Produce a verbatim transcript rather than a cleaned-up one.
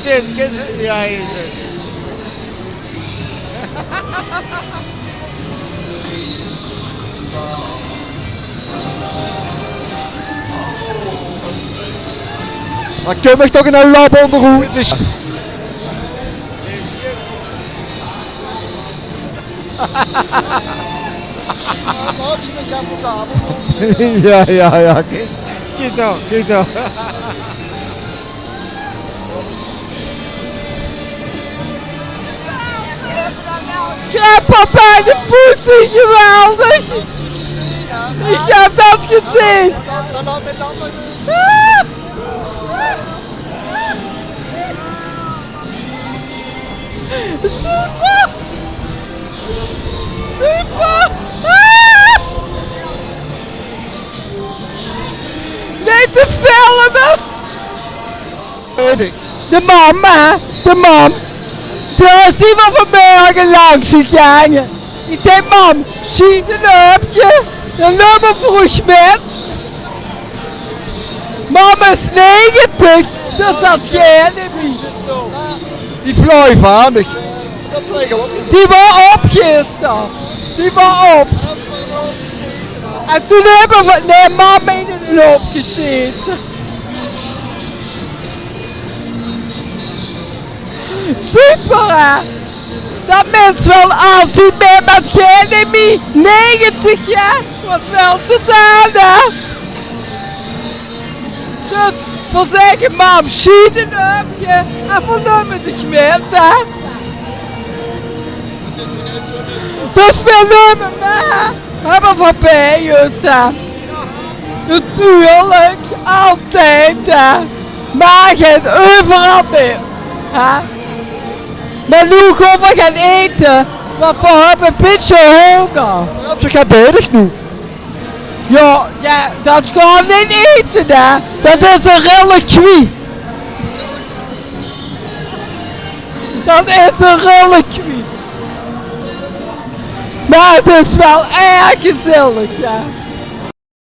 Zit, zit, ja, hier zit. Dao kump mich toch 'ne lap óngeroet. Ja, ja, ja. Kiek, kiek toch, kiek toch. Grappa bij de poesie, geweldig. Ich höb det gezeen. Ah! Super! Super! Ah! Neet te filme! De mam, hè? De mam. Dao zien v'r vanmorge langs gegange. Ich zag: "Mam, sjiet ein upke." En de mam vroog mit. Mam is negentig, dus det geit neet mie. Die vloog van mich. Die waor op gister. Die waor op. En toen höbbe v'r, nae, mam in ein upke gesjete. Super, hè? Det mins wèlt altied mit, mit gene mie negentig, hè? Waat wèlt ze dan, hè? Dus v'r zègke: "Mam, sjiet ein upke." En v'r numme dich mit, hè? Dus v'r numme mit. Höbbe v'r bie ós, hè. Natuurlik, altied, hè. Mer gein euveral mit, hè. Mer noe gaon v'r gaon ete, want v'r höbbe e bietje hónger. Höbs se gein bedig noe? Ja, ja, det kan neet ete, hè. Det is ein reliquie. Det is ein reliquie. Mer 't is waal erg gezellig, ja.